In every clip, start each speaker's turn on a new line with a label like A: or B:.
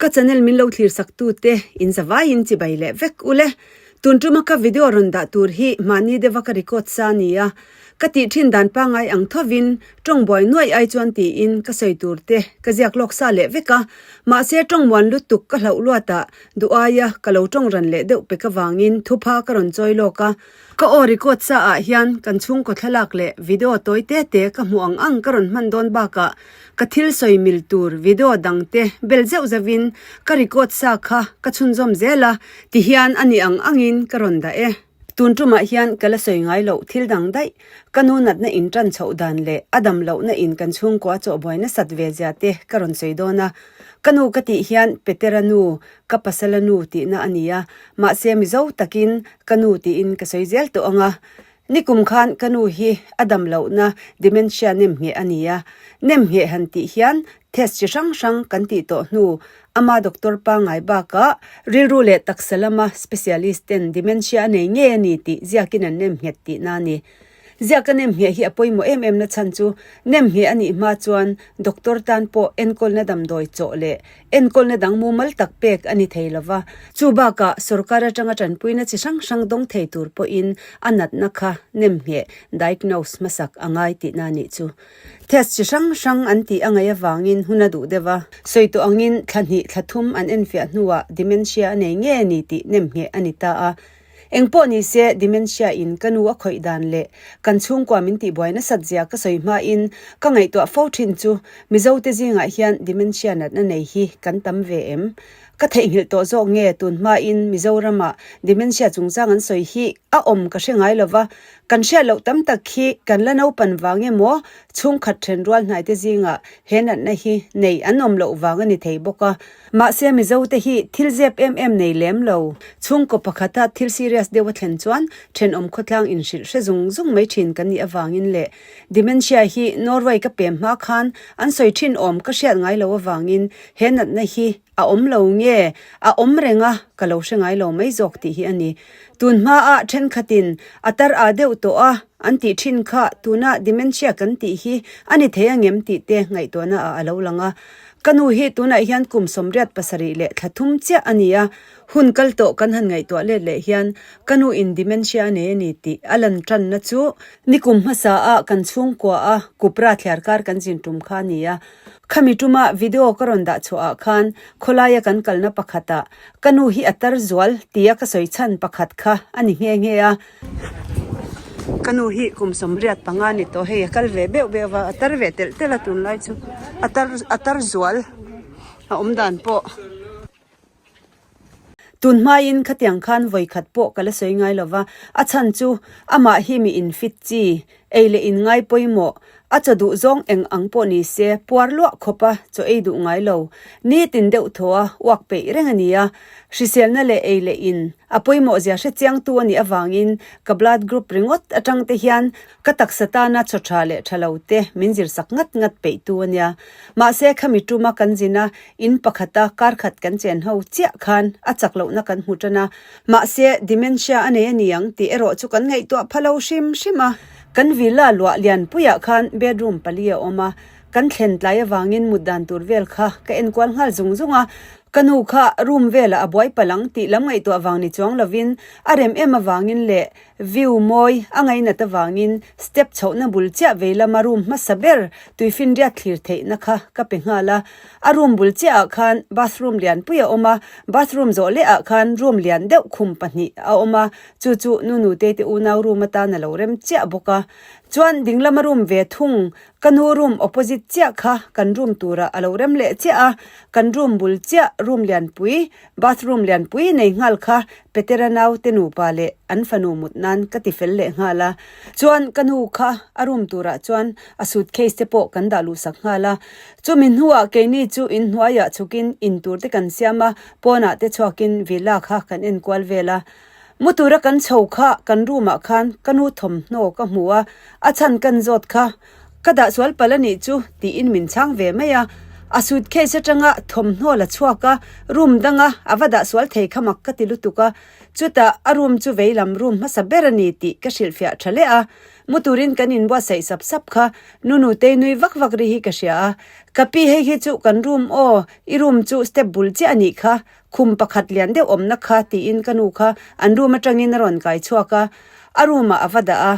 A: Ka channel min lo thlir sak tu te in zavaiin chibai leh vek ule. Tun tuma ka video rawn dah tur hi mahni deuha ka record sa a ni a. Ka tih thin dan pangai ang thovin tawng buai nuaih ai chuan tiin ka sawi tur te ka ziak lawk sa leh vek a. Mahse tawng muan lutuk ka hlauh luatah duh aia ka lo tawng ran leh deuh pek avangin thupha ka rawn chawi lawk a. Ka aw record sa ah hian kan chhungkaw thlalak leh video tawi te te ka hmuh ang ang ka rawn hman dawn bakah ka thil sawi mil tur video dang te bel zeuh zeuhin ka record sa kha ka chhunzawm zel a tihian a ni ang angin ka rawn dah e. Tun tumah hian ka la sawi ngai loh thil dang daih ka nu natna in tan chhoh dan leh a dam lohna in kan chhungkua chawhbuai nasat ve zia te ka rawn sawi dawn a. Ka nu ka tih hian Petera nu Ka pasal a nu tihna a ni a, mahse Mizo takin ka nu tiin ka sawi zel tawh ang a. Nikum khan ka nu hi a dam lohna dementia nem ngheh a ni a, nem ngheh han tih hian test chi hrang hrang kan tih tawh hnu ama doctor pangngai bakah rilru leh taksa lama specialist ten dementia a nei ngei a ni tih ziakin an nem nghet tihna a ni. Ziak a nem ngheh hi a pawimawh em em na chhan chu nem ngheh a nih hma chuan doctor tan pawh enkawlna damdawi chawh leh enkawlna dang mumal tak pek a ni thei lo va. Chu bakah sorkar atanga tanpuina chi hrang hrang dawng thei tur pawhin a natna kha nem ngheh, diagnose, hmasak a ngai tihna a nih chu. Test chi hrang hrang an tih a ngaih avangin hun a duh deuh a. Sawi tawh angin thla hnih thla thum an enfiah hnuah dementia a nei nge ni tih nem ngheh a ni ta a. Engpawh ni se, dementia in ka nu a khawih dan leh kan chhungkua min tihbuai nasat zia ka sawi hmain ka ngaihtuah fo thin chu Mizo te zingah hian dementia natna nei hi kan tam ve em? Ka theihnghilh tawh zawk nge tun hmain Mizorama dementia chungchang an sawi hi a awm ka hre ngai lova, kan hriat loh tam tak hi kan la naupan vang emaw chhungkhat then rual hnai te zingah he natna hi nei an awm loh vang a ni thei bawk a. Mahse Mizo te hi thil zep em em nei lem lo. Chhungkaw pakhata thil serious deuh a thlen chuan thenawm khawtlang inhrilh hre zung zung mai thin kan nih avangin leh dementia hi Norway ka pem hma khan an sawi thin awm ka hriat ngai lo avangin he natna hi a awm lo nge a awm reng a ka lo hre ngai lo mai zawk tih hi a ni. Tun hmaa thenkhatin a tar a deuh tawh a an tih thin kha tuna dementia kan tih hi a ni thei angem tih te ngaihtuahna ah a lo lang a. Ka nu hi tunah hian kum 87 leh thla thum chiah a ni a, hun kal tawh kan han ngaihtuah let leh hian ka nu in dementia a nei a ni tih a lan tanna chu nikum hmasa a kan chhungkua a Kupra thliar kar kan zin tum kha a ni a. Khami tuma video ka rawn dah chhuah ah khan khawlaia kan kalna pakhatah ka nu hi a tar zual tia ka sawi chhan pakhat kha a ni nghe nghe a. Ka nu hi kum 85 ni tawh hei a kal ve beuh beuh va a tar ve telh telh a tunlai chu a tar a tar zual a awm dan pawh tun hmain khatiang khan vawi khat pawh ka la sawi ngai lo va a chhan chu amah hi mi in fit chi ei leh in ngai pawimawh a chaw duh zawng eng ang pawh ni se puar luah khawp a chaw ei duh ngai lo nitin deuh thaw a uak peih reng a ni a hriselna leh ei leh in A pawimawh zia hre chiangtu a nih avangin ka blood group ringawt atang te hian ka taksa tana chaw tha leh tha lo te min zir sak ngat ngat peihtu a nia. Mahse khami tuma kan zin a, in pakhata kar khat kan chen ho chiah khan a chak lohna kan hmu tan a. Mahse dementia a nei a ni ang tih erawh chu kan ngaihtuah pha lo hrim hrim a. Kan villa luah lianpuiah khan bedroom pali a awm a, kan thlen tlai avangin mut dan tur vel kha ka enkual nghal zung zung a. Ka nu kha room velah a buai palh ang tih lam ngaihtuah vang ni chuang lovin a rem em avangin leh view mawi a ngainat avangin step chhohna bul chiah vei lama room hmasa ber tuifinriat thlir theihna kha ka pe nghal a. A room bul chiahah khan bathroom lianpui a awm a, bathroom zawh lehah khan room lian deuh khum pahnih a awm a, chu chu Nunute te unau room atan a lo rem chiah bawk a. Chuan dinglama room ve thung Ka nu room opposite chiah kha kan room turah a lo rem leh chiah a, kan room bul chiah room lianpui, bathroom lianpui nei nghal kha Petera nau te nupa leh an fanu mut nan ka ti fel leh nghal a. Chuan ka nu kha a room turah chuan a suitcase te pawh kan dah luh sak nghal a. Chumi hnuah keini chu inhnuaiah chhukin in tur te kan siam a, pawnah te chhuakin villa kha kan enkual vel a. Mu tura kan chho kha kan room ah khan ka nu thawmhnaw ka hmu a, a chhan kan zawt kha ka dah sual palh a nih chu tiin min chhang ve mai a. A suitcase atanga thawmhnaw la chhuak a, room danga a va dah sual thei kha mak ka ti lutuk a. Chutah a room chu veilam room hmasa ber a ni tih ka hrilhfiah tha leh a. Mu turin kan inbuatsaih sap sap kha Nunutei nui vak vak ri hi ka hria a. Ka pi hei hi chu kan room aw, i room chu step bul chiah a nih kha, khum pakhat lian deuh awmna kha tiin ka nu kha an room atangin a rawn kai chhuak a, a room ah a va dah a.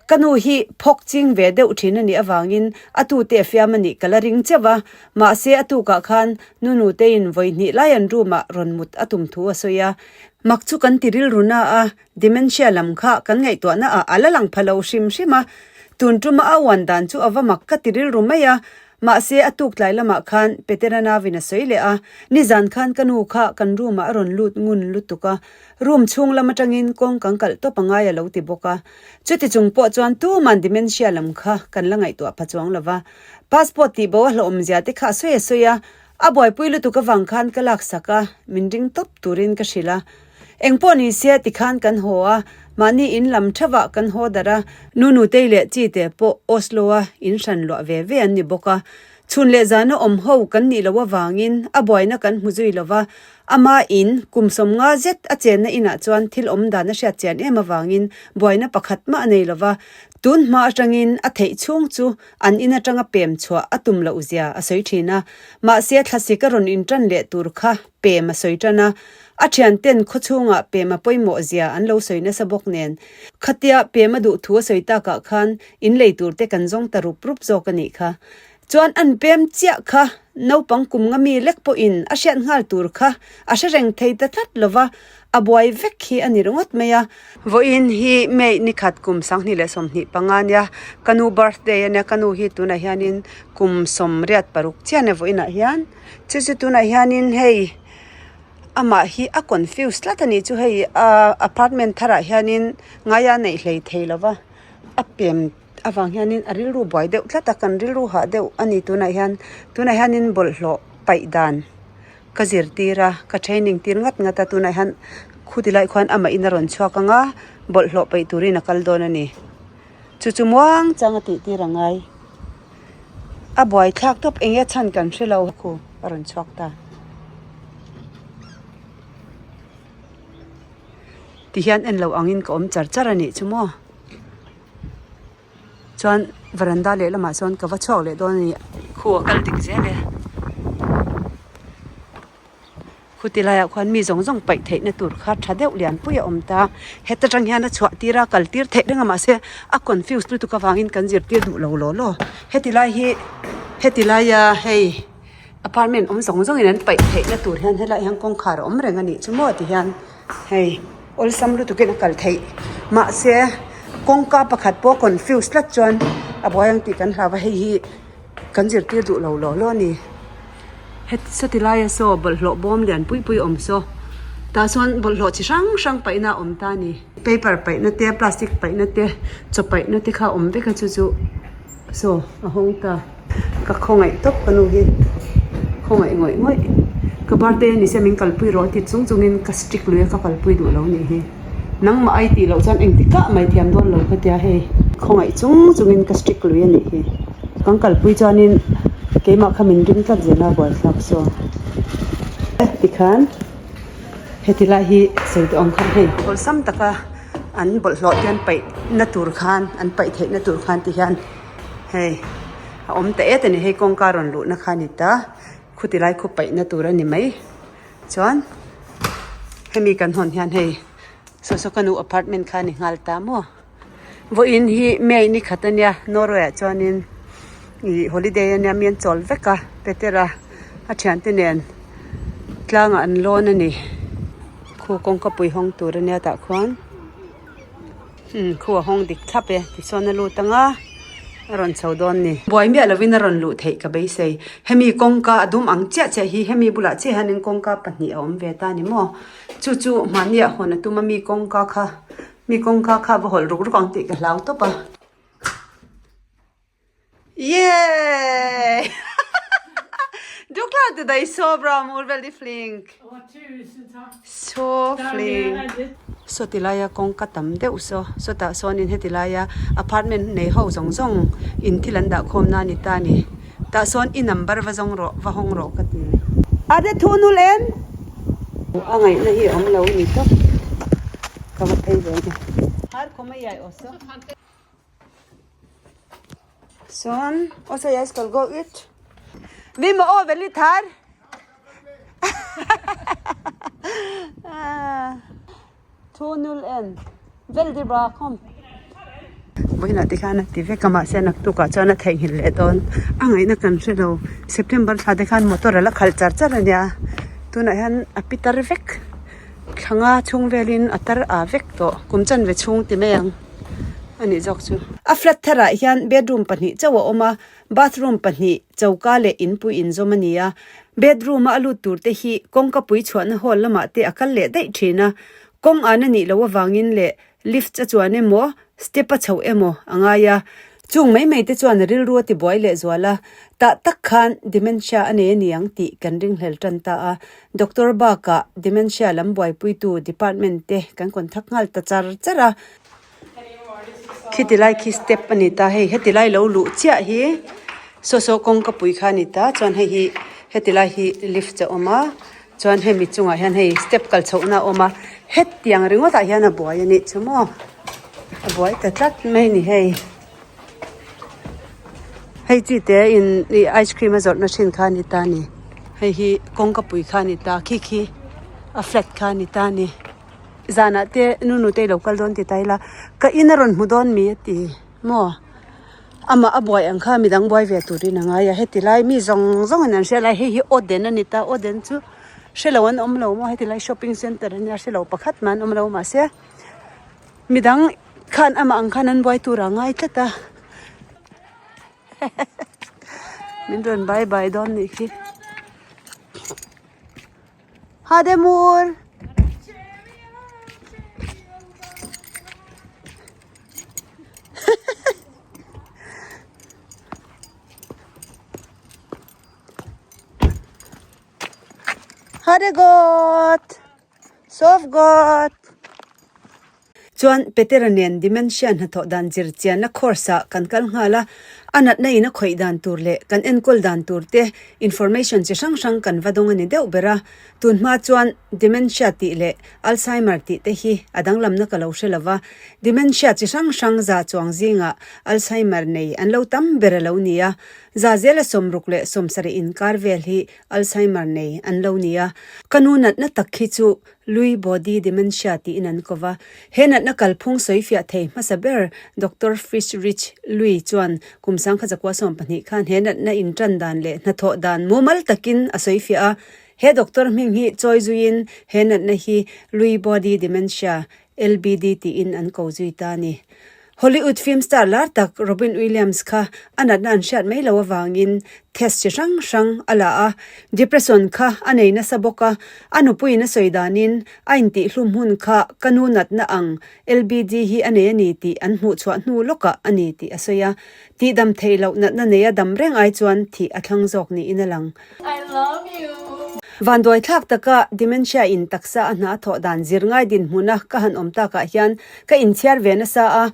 A: Ka nu hi phawk ching ve deuh thin a nih avangin a tute a fiam a nih ka la ring cheuh a, mahse a tukah khan Nunuteiin vawi hnih lai an room ah rawn mut a tum thu a sawi a. Mak chu kan ti rilru na a, Dementia lam kha kan ngaihtuahna ah a la lang pha lo hrim hrim a, tun tuma a uan dan chu a va mak ka ti rilru mai a, mahse a tuk tlai lamah khan Petera nauvin a sawi leh a, nizan khan ka nu kha kan room ah a rawn lut ngun lutuk a, room chhung lam atangin kawng kan kalh tawp a ngai a lo ti bawk a, chuti chung pawh chuan tuman dementia lam kha kan la ngaihtuah pha chuang lo va, passport tih bo a hlauhawm zia te kha a sawi a sawi a, A buaipui lutuk avang khan ka laksak a, min ring tawp turin ka hrilh a. Engpawh ni se tikhan kan haw a, mahni in lam theuhah kan haw darh a, nu nutei leh chi te pawh Oslo-a in hran luah ve ve an ni bawk a. Chhun leh zana awm ho kan nih loh avangin a buaina kan hmu zui lo va, ama in kum 50 zet a chenna inah chuan thil awm dan a hriat chian em avangin buaina pakhat mah a nei lo va, tun hma atangin a theih chhung chu An in atanga pem chhuah a tum loh zia a sawi thin a, mahse thlasik a rawn intan leh tur kha pem a sawi tan a, a thianten khawchhungah pem a pawimawh zia an lo sawi nasa bawk nen, khatia pem a duh thu a sawi takah khan in lei tur te kan zawng ta rup rup zawk a nih kha. Chuan an pem chiah kha naupang kum nga mi lek pawhin a hriat nghal tur kha a hre reng thei ta tlat lova, A buai vek hi a ni ringawt mai a. Vawiin hi May ni khat kum 2025 a nia, ka nu birthday a nia, ka nu hi tunah hianin kum 86 chiah a nia vawiinah hian, chu chu tunah hianin hei amah hi a confuse tlat a nih chu hei ah apartment tharah hianin ngaia neih hlei thei lo va, a pem avang hianin a rilru buai deuh tlat a, kan rilru hah deuh a ni tunah hian, tunah hianin bawlhhlawh paih dan. Ka zirtir a, ka training tir ngat ngat a, tunah hian khuti lai khuan amah in a rawn chhuak ang a, bawlhhlawh peih turin a kal dawn a ni. Chu chu muang chang a tih tir a ngai. A buai thlak tawp eng nge chhan kan hre lo khu a rawn chhuak ta. Ti hian en lo angin ka awm char char a nih chu maw. Chuan veranda lehlamah chuan ka va chhuak leh dawn a ni. Khu a kal dik zel e. Khu ti laiah khuan mi zawng zawng paih theihna tur kha tha deuh lian pui a awm ta. Heta tang hian a chhuah tir a, kal tir theih reng a mahse a confuse lutuk avangin kan zirtir duh lo law law. Heti lai hi heti laia hei apartment awm zawng zawngin an paih theihna tur hian helaiah hian kawngkhar a awm reng a nih chu maw ti hian hei. Awlsam lutukin a kal theih. Mahse, kawngka pakhat pawh confuse tlat chuan a buai ang tih kan hlau va, hei hi kan zirtir duh lo law law a ni. Het sawti laia saw bawlhhlawh bawm lian pui pui awm saw, tah chuan bawlhhlawh chi hrang hrang paihna a awm ta a ni. Paper paihna te, plastic paihna te, chaw paihna te kha a awm vek a chu chu. Saw a hawng ta. Ka khawngaih tawp ka nu hi khawngaih ngawih ngawih. Ka birthday a ni se min kalpui rawh a ti chung chungin ka strict lui a ka kalpui duh lo nih hi. Nangmah ai tih loh chuan engtik ah mai thiam dawn lo ka tia hei. Khawngaih chung chungin ka strict lui a nih hi. Kan kalpui chuanin keimah kha min ring tlat zel a buaithlak saw. Tikhan heti lai hi sawi tawh ang khan hei. Awlsam taka an bawlhhlawh te an paih na tur khan an paih theih na tur khan ti hian hei a awm ta et a ni hei kawngka rawn luh na kha a ni ta khuti lai khu paih na tur a ni mai chuan hemi kan hawn hian hei saw saw ka nu apartment kha a ni nghal ta maw vawiin hi May ni khat a nia Norway ah chuanin ih holiday a nia mi an chawl vek a Petera a thiante nen tlangah an lawn a ni. Khu kawngka pui hawng tur a nia tah khuan umm khu a hawng dik thlap e tichuan a lut ang a a rawn chho dawn a ni. Buai miah lovin a rawn luh theih ka beisei hemi kawngka a dum ang chiah chiah hi hemi bulah chiah hianin kawngka pahnih a awm ve ta a ni maw chu chu mahni ah hawn a tum a mi kawngka kha mi kawngka kha va hawlh ruk ruk ang tih ka hlau tawp a. Yay! Du klarte deg så bra, mor. Veldig flink.
B: Å, tusen takk.
A: Så
B: Da ble jeg
A: flink.
B: reddet.
A: Saw ti laia kawngka tam deuh saw sawtah sawnin heti laia apartment nei ho zawng zawng in thil an dah khawm na a ni ta a ni. Tah sawn i number va zawng rawh, va hawng rawh ka ti. A de thu nul em? A ngaihna hi a awm lo ni tawp. Ka va phei ve nge. Har khawm a iai aw saw. Sawn, aw saw iai skal go ut. Vi maw aw veli thar. Thu nul en vel di bra khawm. Vawiinah te khan a ti vek a mahse naktukah chuan a theihnghilh leh dawn a ngaihna kan hre lo September thla te khan motor a la khalh char char a nia tunah hian a pi tar vek thla nga chhung velin a tar ah vek tawh kum chanve chhung ti mai ang a nih zawk chu. A flat tharah hian bedroom pahnih chauh a awm a bathroom pahnih choka leh inpui inzawm a ni a bedroom a a lut tur te hi kawngka pui chhuahna hall lamah te a kal leh daih thin a kawng an a nih loh avangin leh Lift a chuan emaw, step a chhoh emaw a ngai a. Chung mai mai te chuan a rilru a tibuai leh zual a, tah tak khan dementia a nei a ni ang tih kan ringhlel tan ta a. Doctor bakah dementia lam buaipuitu department te kan contact nghal ta char char a. Khiti lai khi step a ni ta, hei heti lai lo luh chiah hi saw saw kawngka pui kha a ni ta, chuan hei hi heti lai hi lift a awm a. Chuan hemi chungah hian hei step kal chhohna a awm a, hetiang ringawtah hian a buai a nih chu maw, a buai ta tlat mai a ni hei. Hei chi te in ih ice cream a zawrhna thin kha a ni ta a ni, hei hi kawngka pui kha a ni ta khi khi a flat kha a ni ta a ni. Zanah te nu nu te i lo kal dawn ti ta ila ka in a rawn hmu dawn mi a ti maw. Amah a buai ang kha midang buai ve turin a ngai a, heti lai mi zawng zawngin an hria lai hei hi Oden a ni ta, Oden chu hre lo an awm lo maw heti lai shopping center a nia hre lo pakhat mah an awm lo mahse midang khan amah ang khan an buai tur a ngai tlat a min rawn bye bye dawn nih khi. Hademur. Ha det gott! Sov gott! Chuan Petera nen dementia hnathawh dan zir chianna course ah kan kal nghal a, a natna in a khawih dan tur leh kan enkawl dan tur te information chi hrang hrang kan va dawng a ni deuh ber a. Tun hma chuan dementia tih leh Alzheimer tih te hi a danglamna ka lo hre lo va, dementia chi hrang hrang za chuang zingah Alzheimer nei an lo tam ber a lo ni a, za zela 60 leh 70 inkar vel hi Alzheimer nei an lo ni a. Ka nu natna tak hi chu Lewy body dementia tiin an ko va. He natna kalphung sawifiah thei hmasa ber Doctor Friedrich Lewy chuan kum sangkha zakua 12 khan he natna intan dan leh hnathawh dan mumal takin a sawifiah a. He doctor hming hi chawi zuiin he natna hi Lewy body dementia, LBD, tiin an ko zui ta a ni. Hollywood film star lar tak Robin Williams kha a natna an hriat mai lo avangin test chi hrang hrang a la a, depression kha a nei nasa bawk a, a nupuiin a sawi danin a intihhlum hun kha ka nu natna ang LBD hi a nei a ni tih an hmuh chhuah hnu lawkah a ni tih a sawi a, tihdam theih loh natna neia dam reng ai chuan thih a thlang zawk niin a lang. Vanduai thlak taka dementia in taksa a hna a thawh dan zir ngai dinhmuna ka han awm takah hian ka inchhiar ve nasa a,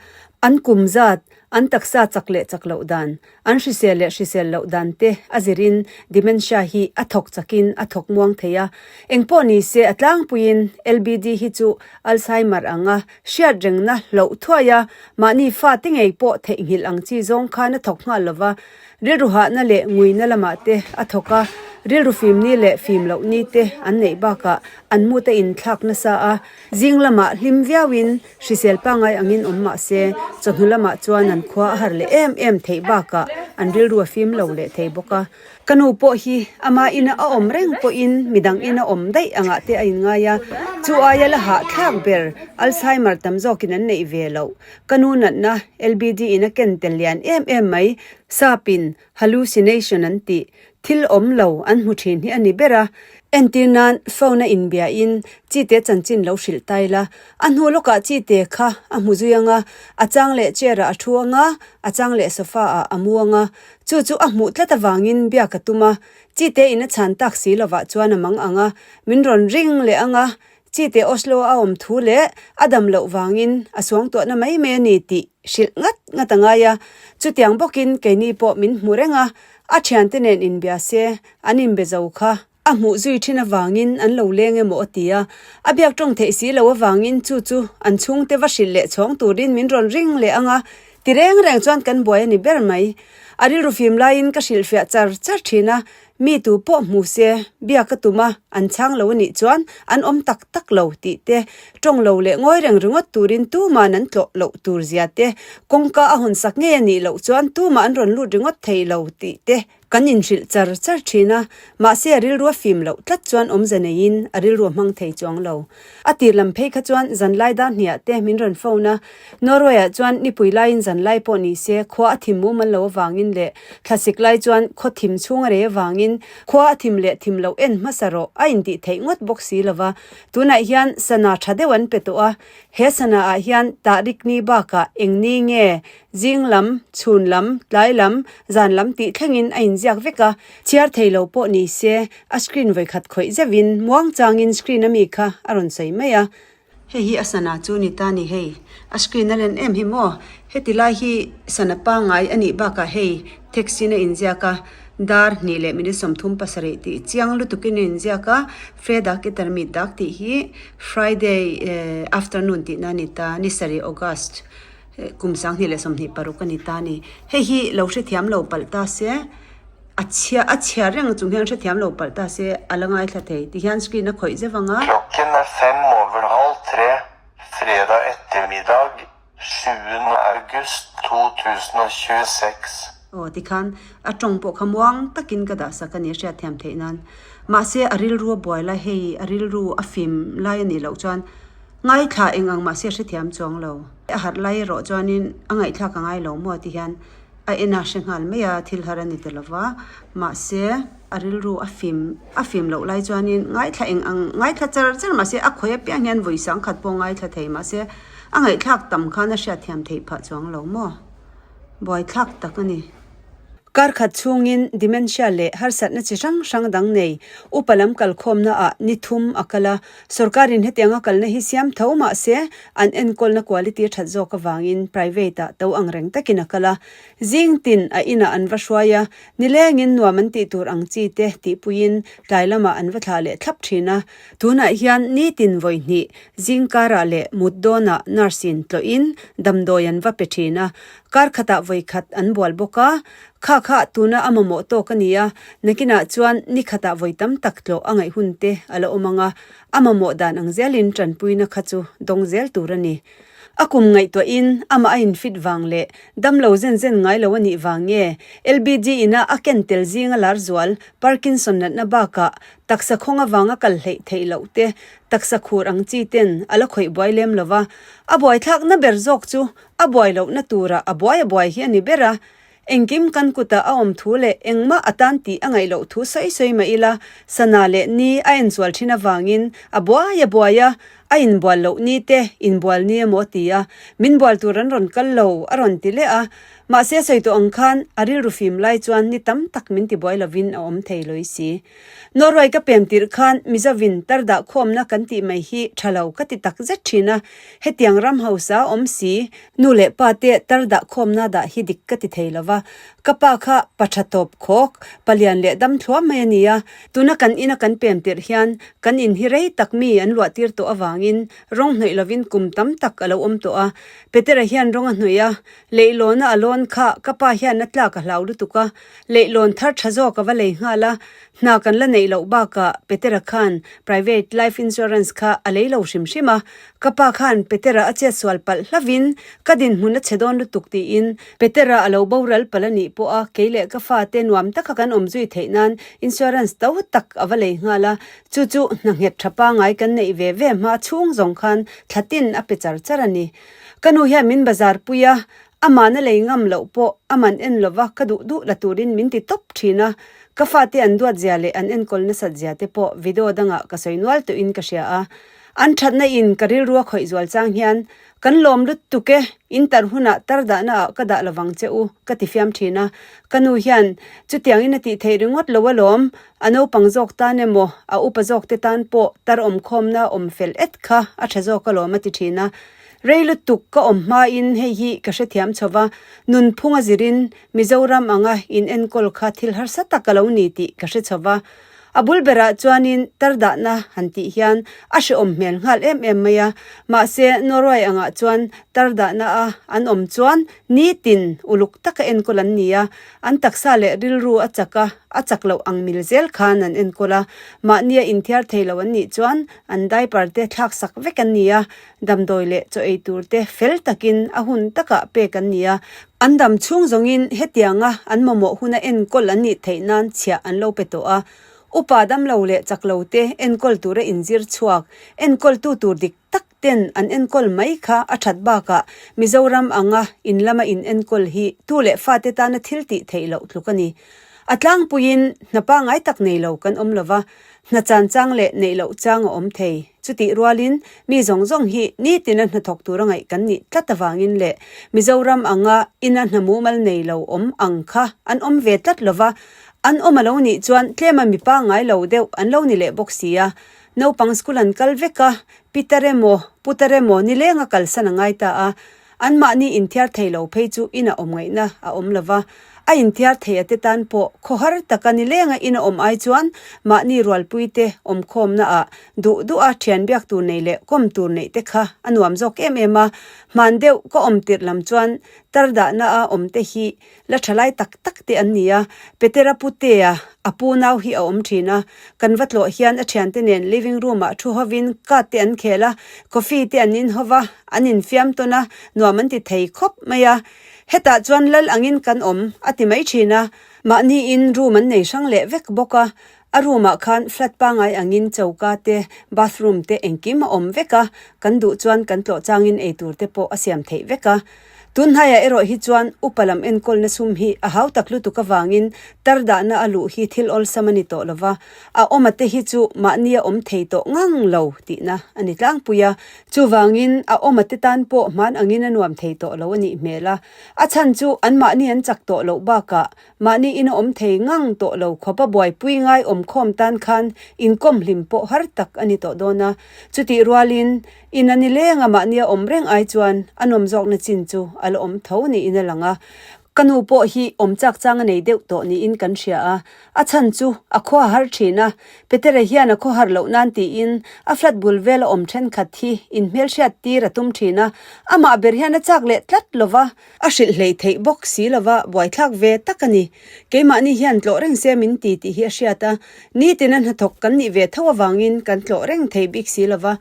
A: an kum zat, an taksa chak leh chak loh dan, an hrisel leh hrisel loh dan te a zirin dementia hi a thawk chakin a thawk muang thei a. Engpawh ni se a tlangpuiin LBD hi chu Alzheimer anga hriat rengna hloh thuai a, mahni fate ngei pawh theihnghilh ang chi zawng khan a thawk nghal lova, Rilru hahna leh nguina lamah te a thawk a, rilru fimni leh fim loh ni te an neih bakah an mut a inthlak nasa a, zing lamah hlim viauin hrisel pangai angin awm mah se, chawhnu lamah chuan an khua a har leh em em theih bakah an rilru a fim lo leh thei bawk a. Ka nu pawh hi ama ina a awm reng pawhin midang ina awm daih angah te a inngai a, chu aia la hahthlak ber Alzheimer tam zawkin an neih ve loh. Ka nu natna LBD in a ken tel lian em em mai, sapin hallucination an tih, thil awm lo an hmu thin hi a ni ber a. Entir nan phone a inbiain Chite chanchin lo hrilh tai la, a hnu lawkah Chite kha a hmu zui anga, a chang leh chair ah a thu anga, a chang leh sofa ah a mu anga, chu chu a hmuh tlat avangin biak a tum a, Chite in a chhan tak si lovah chuan a mang ang a, min rawn ring leh anga, Chite Oslo a awm thu leh a dam loh vangin a suangtuahna mai mai a ni tih hrilh ngat ngat a ngai a. Chutiang bawkin keini pawh min hmu reng a. A thiante nen inbia se, an inbe zo kha. A hmuh zui thin avangin an lo leng emaw a ti a, a biak tawng theih si lo avangin chu chu an chhungte va hrilh leh chhawng turin min rawn ring leh ang a, ti reng reng chuan kan buai a ni ber mai. A rilru fim laiin ka hrilhfiah char char thin a, mi tu pawh hmu se biak ka tum a, an chhang lo a nih chuan an awm tak tak lo tih te, tawng lo leh ngawi reng ringawt turin tuma'n an tlawh loh tur zia te, kawngka a hawn sak ngei a nih loh chuan tumah an rawn lut ringawt thei lo tih te, Kan inhrilh char char thin a, mahse a rilru a fim loh tlat chuan awmze neiin a rilru a hmang thei chuang lo. A tir lam phei kha chuan zanlai dar hniah te min rawn phone a, Norway-ah chuan nipui laiin zanlai pawh ni se khua a thim mumal lo avangin leh thlasik lai chuan khaw thim chhung a rei avangin khua a thim leh thim loh en hmasa rawh a intih theih ngawt bawk si lova. Tunah hian sana tha deuh an pe tawh a, he sana ah hian tahrik ni bakah eng ni nge Zing lam, chhun lam, tlai lam, zan lam tih thlengin a inziak vek a, chhiar thei lo pawh ni se a screen vawikhat khawih zeuhin muang changin screen a mi kha a rawn sawi mai a. Hei hi a sana chu ni ta ni hei, a screen a len em hi maw? Heti lai hi sana pangngai a nih bakah hei text in a inziak a, dar hnih leh minute 37 tih chiang lutukin a inziak a, Fredag ettermiddag tih hi Friday afternoon tihna a ni ta, ni sarih August. Kum 2026 a ni ta a ni. Hei hi lo hrethiam lo palh ta se, a chhia a chhia reng chung hian hrethiam lo palh ta se a la ngaithla thei. Tihian screen a khawih zeuh ang a.
B: Klokken er fem over halv tre fredag ettermiddag sjuende august 2026.
A: Aw tikhan a tawng pawh kha muang takin ka dah sak a ni a hriatthiam theih nan. Mahse a rilru a buai lai hei a rilru a fim lai a nih loh chuan Ngaithla eng ang mahse hrethiam chuang lo. A harh lai erawh chuanin a ngaihthlak a ngai lo maw ti hian a en a hre nghal mai a, thil har a ni ta lo va. Mahse a rilru a fim a fim loh lai chuanin ngaithla eng ang ngaithla char char mahse a khawi apiang hian vawi sangkhat pawh ngaithla thei mahse a ngaihthlak tam khan a hriatthiam theih phah chuang lo maw. Buaithlak tak a ni. Kar khat chhungin dementia leh harsatna chi hrang hrang dang nei upa lam kalkhawmna ah ni thum a kal a, sorkarin hetianga kalna hi siam tho mah se an enkawlna quality a that zawk avangin private ah to ang reng takin a kal a. Zing tin a inah an va hruai a, nilengin nuam an tih tur ang chi te tihpuiin tlai lamah an va thlah leh thlap thin a. Tunah hian nitin vawi hnih zing karah leh mut dawnah nurse in tlawhin damdawi an va pe thin a, Kar khatah vawi khat an bual bawk a, kha kha tuna a mamawh tawk a ni a, nakinah chuan ni khatah vawi tam tak tlawh a ngaih hun te a la awm ang a, a mamawh dan ang zelin tanpuina kha chu dawng zel tur a ni. A kum ngaihtuahin amah a infit vang leh damlo zen zen ngai lo a nih vang nge LBG ina a ken tel zinga lar zual Parkinson natna bakah taksa khawng avanga kal hleih theih loh te taksa khur ang chi ten a la khawih buai lem lo va, a buaithlakna ber zawk chu A buai lohna turah a buai a buai hi a ni ber a, engkim kan kutah a awm thu leh engmah a tan tih a ngaih loh thu sawi sawi mah ila, sana leh ni a enchual thin avangin a buai a buai a, a inbual loh ni te inbual ni emaw a ti a, min bual tur an rawn kal lo a rawn ti leh a, mahse sawi tawh ang khan a rilru fim lai chuan ni tam tak min ti buai lovin a awm thei lawih si. Norway ka pem tirh khan Mizovin tar dah khawmna kan tih mai hi tha lo ka ti tak zet thin a, hetiang ram hausa awm si, nu leh pa te tar dah khawmna dah hi dik ka ti thei lo va, ka pa kha pa tha tawp khawk, palian leh dam thluam mai a ni a, tuna kan ina kan pem tirh hian kan in hi rei tak mi an luah tir tawh avangin rawng hnawih lovin kum tam tak a lo awm tawh a, Petera hian rawng a hnawih a, leihlawna a lawn kha ka pa hian a tlak a hlau lutuk a, Leihlawn thar tha zawk a va lei nghal a, hna kan la neih loh bakah Petera khan private life insurance kha a lei lo hrim hrim a, ka pa khan Petera a chetsual palh hlavin ka dinhmun a chhe dawn lutuk tiin Petera a lo boral palh a nih pawh a kei leh ka fate nuam taka kan awm zui theih nan insurance to tak a va lei nghal a, chu chu hna nghet tha pangai kan neih ve ve hma chhung zawng khan thla tin a pe char char a ni. Ka nu hian min bazar pui a, Amahna lei ngam loh pawh a man en lova ka duh duh la turin min ti tawp thin a, ka fate an duat zia leh an enkawl nasat zia te pawh video dangah ka sawi nual tawhin ka hria a. An thatna in ka rilru a khawih zual chang hian, Kan lawm lutuk e, in tar hunah tar dahna ah ka dah lovang che u, ka ti fiam thin a. Ka nu hian, Chutiangin a tih theih ringawt lo alawm, a naupang zawk tan emaw, a upa zawk te tan pawh tar awmkhawmna awm fel et kha a tha zawk alawm a ti thin a. Rei lutuk ka awm hmain hei hi ka hrethiam chho va, nunphung a zirin Mizoram anga in enkawl kha thil harsa tak a lo ni tih ka hre chho va. A bul berah chuanin tar dahna han tih hian a hrehawm hmel nghal em em mai a, mahse Norway angah chuan tar dahna a an awm chuan nitin uluk taka enkawl an ni a, an taksa leh rilru a chak a, a chak loh ang mil zel khan an enkawl a, mahnia inthiar thei lo an nih chuan an diaper te thlak sak vek an ni a, damdawi leh chaw ei tur te fel takin a hun takah pek an ni a, an dam chhung zawngin hetianga an mamawh huna enkawl an nih theih nan chhiah an lo pe tawh a, upa damlo leh chak lo te enkawl tura inzir chhuak, enkawltu tur dik tak ten an enkawl mai kha a that bakah Mizoram anga in lama in enkawl hi tu leh fate tana thil tih theih loh tluk a ni. A tlangpuiin hna pangngai tak nei lo kan awm lova, Hna chan chang leh neih loh chang a awm thei. Chutih rualin mi zawng zawng hi nitina hnathawk tura ngaih kan nih tlat avangin leh Mizoram anga ina hna mumal nei lo awm ang kha an awm ve tlat lova, an awm a lo nih chuan tlema mi pangngai lo deuh an lo ni leh bawk si a. Naupang school an kal vek a, pitar emaw putar emaw nilenga kalsan a ngai ta a. Anmahni inthiar thei lo phei chu ina awm ngaihna a awm lo va, a inthiar thei a te tan pawh khawhar taka nilenga ina awm ai chuan mahni rualpui te awmkhawmna ah duh duh a thian biak tur nei leh kawm tur neih te kha a nuam zawk em em a. Hman deuh ka awm tirh lam chuan tar dahna a awm te hi La thalai tak tak te an ni a, Petera putea a pu nau hi a awm thin a, kan va tlawh hian a thiante nen living room ah thu hovin card te an khel a, coffee te an in hova, an infiam tawn a, nuam an ti thei khawp mai a. Hetah chuan lal angin kan awm a ti mai thin a, mahni in room an nei hrang leh vek bawk a, a room ah khan flat pangai angin choka te, bathroom te engkim a awm vek a, kan duh chuan kan tlawh changin eitur te pawh a siam theih vek a. Tunhnaiah erawh hi chuan upa lam enkawlna sum hi a hau tak lutuk avangin tar dahna a luh hi thil awlsam a ni tawh lova, a awma te hi chu mahnia awm thei tawh ngang lo tihna a ni tlangpui a. Chuvangin a awma te tan pawh hman angin a nuam thei tawh lo a nih hmel a, a chhan chu anmahni an chak tawh loh bakah mahni ina awm thei ngang tawh lo khawpa buaipui ngai awmkhawm tan khan inkawm hlim pawh har tak a ni tawh dawn a. Chutih rualin In a ni leng a mahnia awm reng ai chuan a nawm zawkna chin chu a la awm tho niin a lang a. Ka nu pawh hi awm chak chang a nei deuh tawh niin kan hria a, a chhan chu a khua har thin a, Petera hian a khaw har loh nan tiin a flat bul vela awm thenkhat hi inhmelhriat tir a tum thin a, amah ber hian a chak leh tlat lo va, a hrilh hlei theih bawk si lo va, buaithlak ve tak a ni. Keimahni hian tlawh reng se min ti tih hi a hriat a, nitina hnathawk kan nih ve tho avangin kan tlawh reng thei bik si lo va.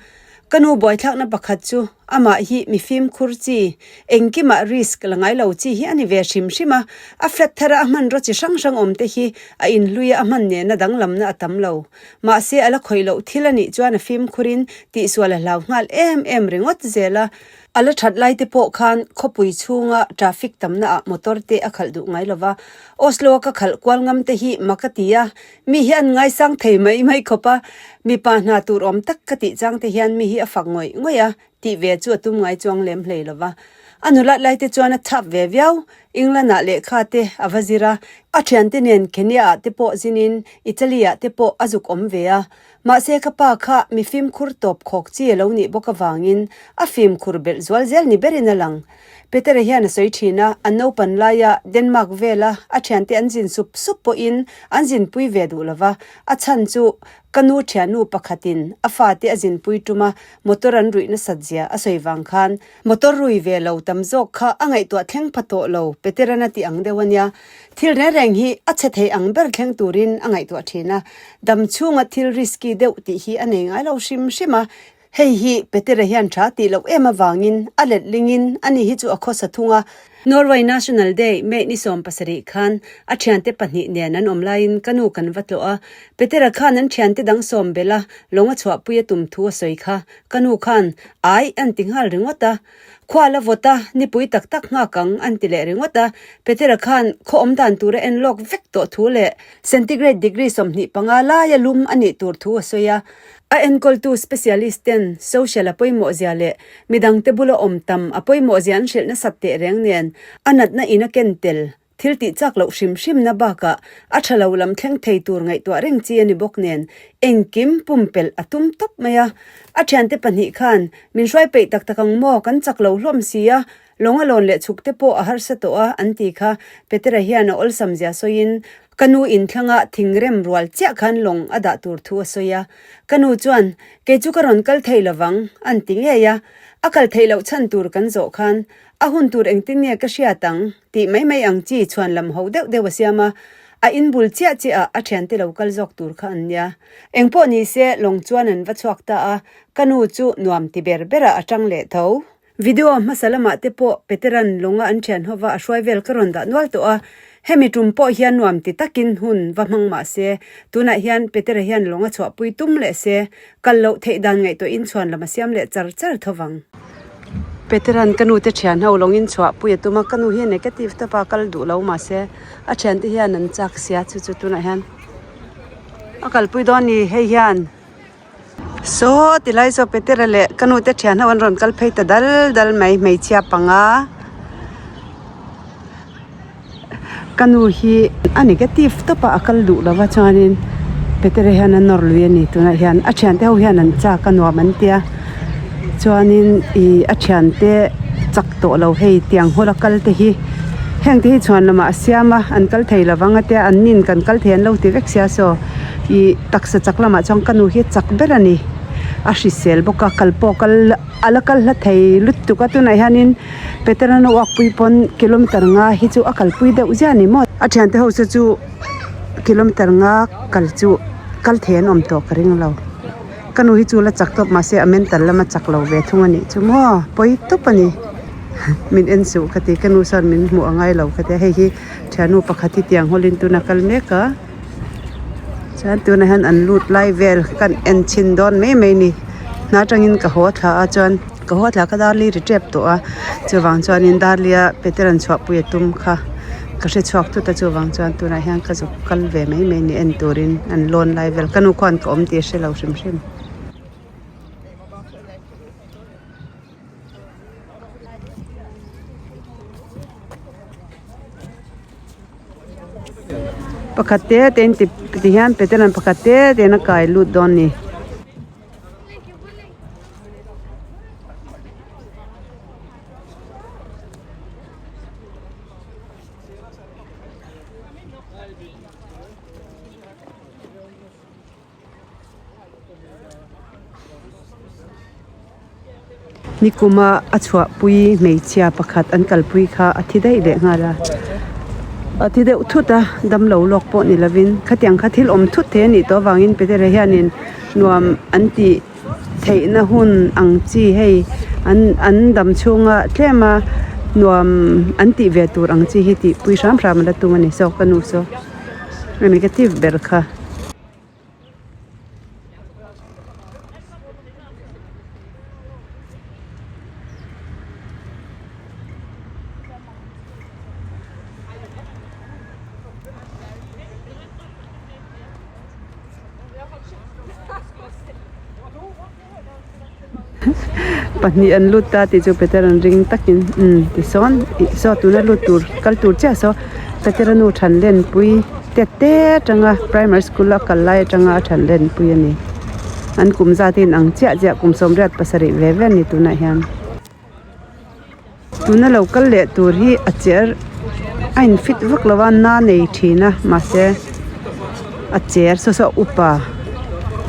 A: Ka nu buaithlakna pakhat chu amah hi mi fimkhur chi, engkimah risk la ngai lo chi hi a ni ve hrim hrim a, a flat thara a hmanraw chi hrang hrang awm te hi a inhlui a, a hman nena danglamna a tam lo. Mahse a la khawih loh thil a nih chuan a fimkhurin tihsual a hlau nghal em em ringawt zel a. A la that lai te pawh khan khawpui chhunga traffic tamna ah motor te a khalh duh ngai lova, Oslo a ka khalh kual ngam te hi mak a ti a, Mi hi an ngaisang thei mai mai khawp a, mipa hna tur awm tak ka tih chang te hian mi hi a fak ngawih ngawih a, tih ve chu a tum ngai chuang lem hlei lo va. A nulat lai te chuan a chhap ve viau, England ah lehkha te a va zir a, a thiante nen Kenya ah te pawh zinin Italy ah te pawh a zuk awm ve a. Mahse ka pa kha mi fimkhur tawp khawk chi a lo nih bawk avangin a fimkhur belh zual zel ni berin a lang. Petera hian a sawi thin a, an naupan laia Denmark vela a thiante an zin sup sup pawhin an zinpui ve duh lova, a chhan chu ka nu thiannu pakhatin a fate a zinpui tuma motor an ruih nasat zia a sawi vang khan motor rui ve lo tam zawk kha a ngaihtuah thleng pha tawh lo Petera'n a ti ang deuh a nia. Thil reng reng hi a chhe thei ang ber thleng turin a ngaihtuah thin a, dam chhunga thil risky deuh tih hi a nei ngai lo hrim hrim a, Hei hi Petera hian tha tih loh em avangin a let lingin ani hi chu a khawsa thung a. Norway National Day May ni 17 khan a thiante pahnih nen an awm laiin ka nu kan va tlawh a. Petera khan an thiante dang sawm belh a, lawng a chhuahpui a tum thu a sawi kha. Ka nu khan, Ai, an ti nghal ringawt a. Khua la vawt a, nipui tak tak nghak ang, an ti leh ringawt a. Petera khan khaw awm dan tura en lawk vek tawh thu leh centigrade degree 25 laia lum a nih tur thu a sawi a. A enkawltu specialist ten social a pawimawhzia leh midangte bula awm tam a pawimawhzia an hrilh nasat teh reng nen a natna in a ken tel. Thil tih chak loh hrim hrimna bakah a tha lo lam thleng thei tur ngaihtuah reng chi a ni bawk nen engkim pumpelh a tum tawp mai a. A thiante pahnih khan min hruai peih tak tak ang maw kan chak lo hlawm si a, lawng a lawn leh chhuk te pawh a harsa tawh a an ti kha Petera hian a awlsam zia sawiin ka nu inthlanga thingrem rual chiah khan lawng a dah tur thu a sawi a. Ka nu chuan kei chu ka rawn kal thei lovang an ti ngei a, a kal theih loh chhan tur kan zawh khan a hun tur engtin nge ka hriat ang? Tih mai mai ang chi chhuan lam ho deuh deuh a siam a, a in bul chiah chiah ah a thiante lo kal zawk tur kha an nia. Engpawh ni se lawng chuan an va chhuak ta a, ka nu chu nuam ti ber ber ah a tang leh tho. Video hmasa lamah te pawh Peteran lawnga an thian hova a hruai vel ka rawn dah nual tawh a, hemi tum pawh hian nuam ti takin hun va hmang mah se, tunah hian Petera hian lawng a chhuahpui tum leh se, Kal loh theih dan ngaihtuahin chhuan lam a siam leh char char tho vang. Peteran ka nu te thian ho lawngin chhuah pui a tum a, ka nu hi negative tawp a kal duh lo mahse a thian te hian an chak sia chu chu tunah hian a kalpui dawn ni hei hian saw ti lai saw Petera leh ka nu te thian ho an rawn kal phei ta dal dal mai hmeichhia panga. Ka nu hi a negative tawp a a kal duh lo va chuanin Petera hian a nawr lui a ni tunah hian a thiante ho hian an chak a nuam an tia chuanin ih a thiante chak tawh lo hei tiang hawla kal te hi heng te hi chhuan lamah a siam a an kal thei lo vang a tia an nin kan kal thei an lo ti vek sia saw ih taksa chak lamah chuan ka nu hi a chak ber a ni a hrisel bawk a kal pawh kal a la kal hla thei lutuk a tunah hianin. Peterana uakpui pawn kilometer nga hi chu a kalpui deuh ziah a ni maw? A thiante ho chu chu kilometer nga kal chu kal thei an awm tawh ka ring lo. Ka nu hi chu la chak tawp mahse a mental lama chak lo ve thung a nih chu maw? Pawi tawp a ni. Min en suh ka ti ka nu sawn min hmuh a ngai lo ka ti a hei hi thiannu pakhat hi tiang hawlin tuna kal mek a chuan tunah hian an lut lai vel kan en chhin dawn mai mai a ni. Hna atangin ka haw thla a chuan. Ka haw thla kha Darli ri tep tawh a, chuvang chuanin Darlia Peter an chhuahpui a tum kha ka hre chhuak thut a, chuvang chuan tunah hian ka zuk kal ve mai mai ni en turin an lawn lai vel ka nu khuan ka awm tih a hre lo hrim hrim. Pakhat te te in ti hian Peter an pakhat te te in a kai lut dawn a ni. Nikuma a chhuahpui hmeichhia pakhat an kalpui kha a thi daih leh nghal a, a thi deuh thut a damlo lawk pawh ni lovin khatiang kha thil awm thut thei a nih tawh avangin Petera hianin nuam an tih theihna hun ang chi hei an an dam chhunga tlem a nuam an tih ve tur ang chi hi tihpui hram hram a la tum a ni saw ka nu saw a negative ber kha. Pahnih an lut ta tih chu Peter an ring takin umm tisawn ih saw tuna lut tur kal tur chiah saw Petera nu than lenpui tet te atanga primary school a kal lai atanga a than lenpui a ni an kum zat in ang chiah chiah kum sawmriat pasarih ve ve a ni tunah hian. Tuna lo kal leh tur hi a cher a in fit vak lo a na nei thin a mahse a cher saw saw upa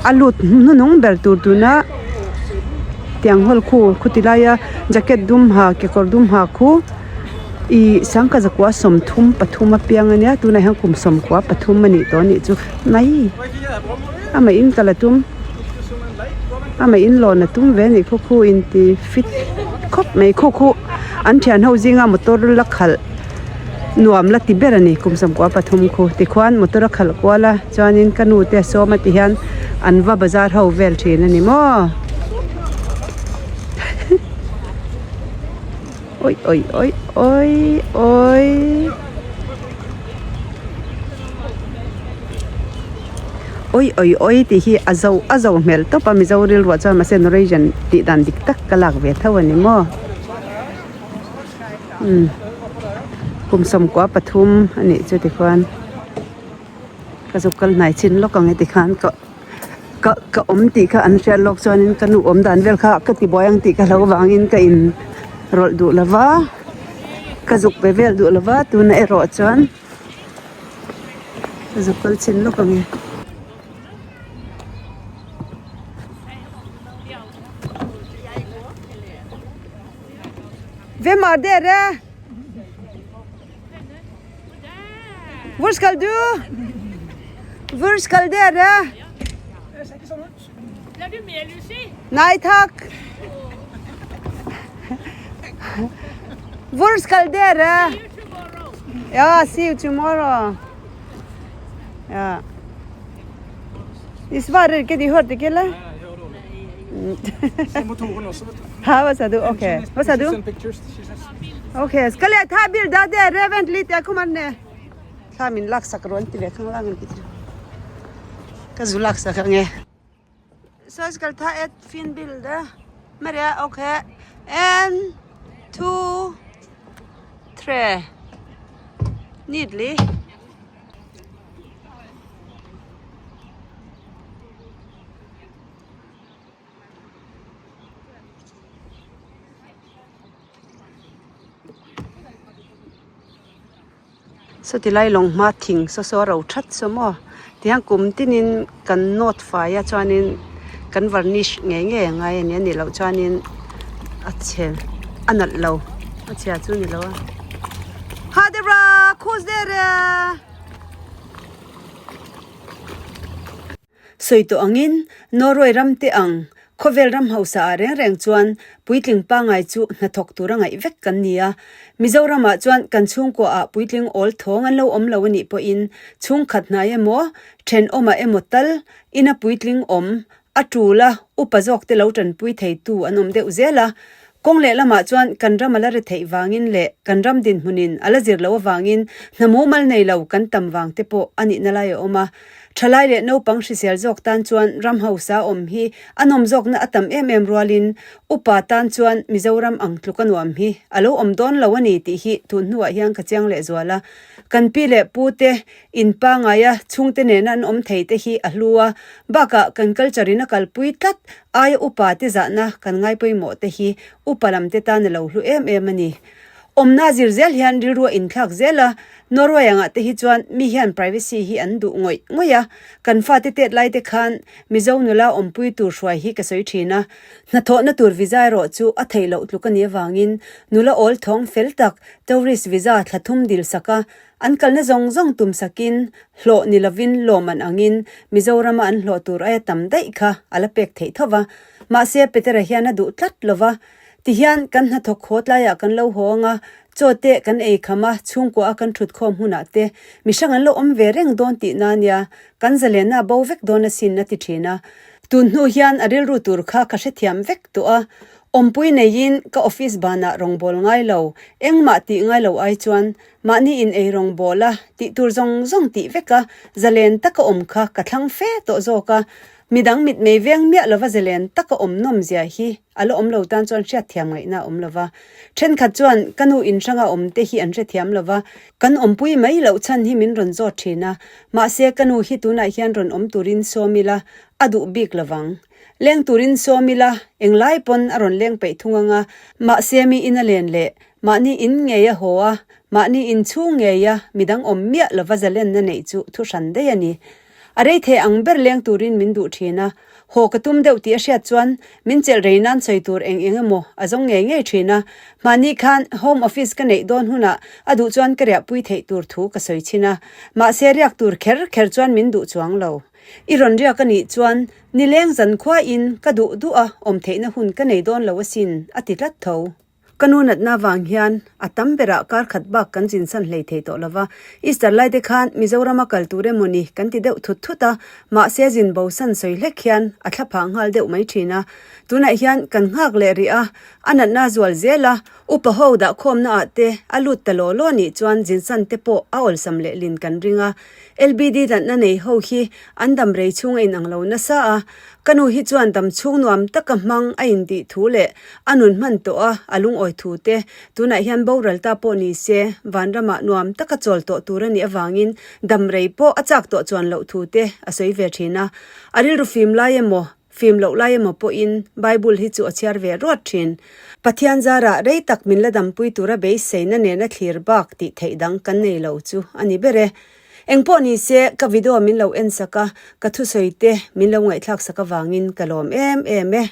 A: a lut hnuhnung ber tur tuna tiang hawl khu khu ti laia jacket dum ha kekawr dum ha khu ih sangkhat zakua sawmthum pathum a piang ania tunah hian kum sawmkua pathum a nih tawh a nih chu mai amah in kal a tum amah in lawn a tum ve a nih khu khu inti fit. Khawp mai khu khu an thian ho zinga motor la khalh nuam la ti ber a ni kum sawmkua pathum khu tikhuan motor a khalh kual a chuanin ka nu te a sawm a ti hian an va bazar ho vel thin a ni maw awi awi awi awi awi. Awi awi awi tih hi a zo a zo hmel tawp a Mizo rilruah chuan mahse Norwegian tih dan dik tak ka lak ve tho a ni maw umm. Kum 13 a nih chu tikhuan ka zuk kal hnai chin lawk ang e tikhan ka ka ka awm tih kha an hriat lawk chuanin ka nu awm dan vel kha ka ti buai ang tih ka hlo vangin ka in rawlh duh lo va ka zuk ve vel duh lo va tuna erawh chuan ka zuk kal chin lawk ang e. Hvem er dere? Hvor skal du? Hvor skal dere?
C: Blir du med, Lucy?
A: Nei takk. Hvor skal dere?
C: See you tomorrow.
A: Ja, see you tomorrow. Ja. De svarer ikke, de hørte ikke, eller?
D: Nei, jeg hører dårlig. Se motoren også, vet du.
A: Hæ, hva sa du? Ok. Hva sa du?
D: Send pictures, she says.
A: Ok, skal jeg ta bilde av dere? Vent litt, jeg kommer ned. Thla min laksak rawh an ti ve khang lang an ti chu. Ka zu laksak ang e. Så jeg skal ta et fint bilde. Maria, ok. En, to, tre. Nydelig. Saw ti lai lawng hma thing saw saw a ro that saw maw tihian kum tinin kan nawt fai a chuanin kan varnish ngei ngei a ngai a ni a nih loh chuanin a chhe a nalh lo a chhia chu a ni lo a ha deuh a khuj der e. Sawi tawh angin, Norway ram te ang, khawvel ram hausa ah reng reng chuan puitling pangngai chu hnathawk tura ngaih vek kan ni a. Mizoramah chuan kan chhungkua ah puitling awl thawng an lo awm lo a nih pawhin chhungkhat hnai emaw, thenawmah emaw tal ina puitling awm a tul a, upa zawk te lo tanpui theitu an awm deuh zel a. Kawng lehlamah chuan kan ram a la ri theih vangin leh kan ram dinhmunin a la zir loh avangin hna mumal nei lo kan tam vang te pawh a nihna lai a awm a. Thalai leh naupang hrisel zawk tan chuan ram hausa awm hi a nawm zawkna a tam em em rualin upa tan chuan Mizoram ang tluk a nuam hi a lo awm dawn lo a ni tih hi tun hnuah hian ka chiang lehzual a. Kan pi leh pu te In pangaia chhungte nena an awm thei te hi a hlu a, bakah kan culture in a kalpui tlat aia upa te zahna kan ngaipawimawh te hi upa lam te tan a lo hlu em em a ni. Awmna zir zel hian rilru a inthlak zel a, Norway angah te hi chuan mi hian privacy hi an duh ngawih ngawih a, kan fate tet lai te khan Mizo nula awmpui tur hruai hi ka sawi thin a, hnathawhna tur visa erawh chu a theih loh tluk a nih avangin nula awl thawng fel tak tourist visa thla thum dil sak a, An kalna zawng zawng tum sakin, hlawh ni lovin lawm an angin Mizorama an hlawh tur aia tam daih kha a la pek theih tho va. Mahse, Petera hian a duh tlat lo va. Tihian kan hnathawk haw tlaiah kan lo haw anga, chaw te kan ei kham a, chhungkua a kan thut khawm hunah te mihring an lo awm ve reng dawn tihna nia, kan zalenna a bo vek dawn asin a ti thin a. Tun hnu hian a rilru tur kha ka hrethiam vek tawh a, awmpui neiin ka office banah rawngbâwl ngai lo, engmah tih ngai lo ai chuan Mahni in ei rawng bawl a, tih tur zawng zawng tih vek a, zalen taka awm kha ka thlang fe tawh zawk a. Midang mitmei veng miah lova zalen taka awm nawm zia hi a la awm lo tan chuan hriatthiam ngaihna a awm lova. Thenkhat chuan ka nu in hranga awm te hi an hrethiam lova, kan awmpui mai loh chhan hi min rawn zawt thin a, mahse ka nu hi tunah hian rawn awm turin sawm ila a duh bik lovang. Leng turin sawm ila englai pawn a rawn leng peih thung anga, mahse mi in a len leh Mahni in ngei a haw a, mahni in chhung ngei a midang awm miah lova zalenna neih chu thu hran daih a ni. A rei thei ang ber leng turin min duh thin a, haw ka tum deuh tih a hriat chuan min chelh rei nan sawi tur eng eng emaw a zawng ngei ngei thin a. Mahni khan Home Office ka neih dawn hunah a duh chuan ka riahpui theih tur thu ka sawi thin a, mahse riak tur kher kher chuan min duh chuang lo. I rawn riak a nih chuan nileng zankhua in ka duh duh a awm theihna hun ka nei dawn lo asin a ti tlat tho. Ka nu natna vang hian a tam berah kar khat bak kan zinsan hlei thei tawh lova. Easter lai te khan Mizorama kal tur emaw ni kan ti deuh thut thut a, mahse zin bosan sawi hlek hian a thla phah nghal deuh mai thin a. Tunah hian kan nghak leh rih a, a natna a zual zel a, upa ho dahkhawmna ah te a lut ta law law nih chuan zinsan te pawh a awlsam lehlin kan ring a. LBD natna nei ho hi an dam rei chhung a inang lo nasa a. Ka nu hi chuan dam chhung nuam taka hmang a intih thu leh a nun hman tawh a, a lungawi thu te, tunah hian boral ta pawh ni se, vanramah nuam taka chawl tawh tur a nih avangin dam rei pawh a chak tawh chuan loh thu te a sawi ve thin a. A rilru fim lai emaw, fim loh lai emaw pawhin Bible hi chu a chhiar ve ruat thin. Pathian zarah rei tak min la dampui tura beiseina nena thlir bak tih theih dang kan nei lo chu a ni ber e. Engpawh ni se, ka video min lo en sak a, ka thusawi te min lo ngaihthlak sak avangin ka lawm em em e.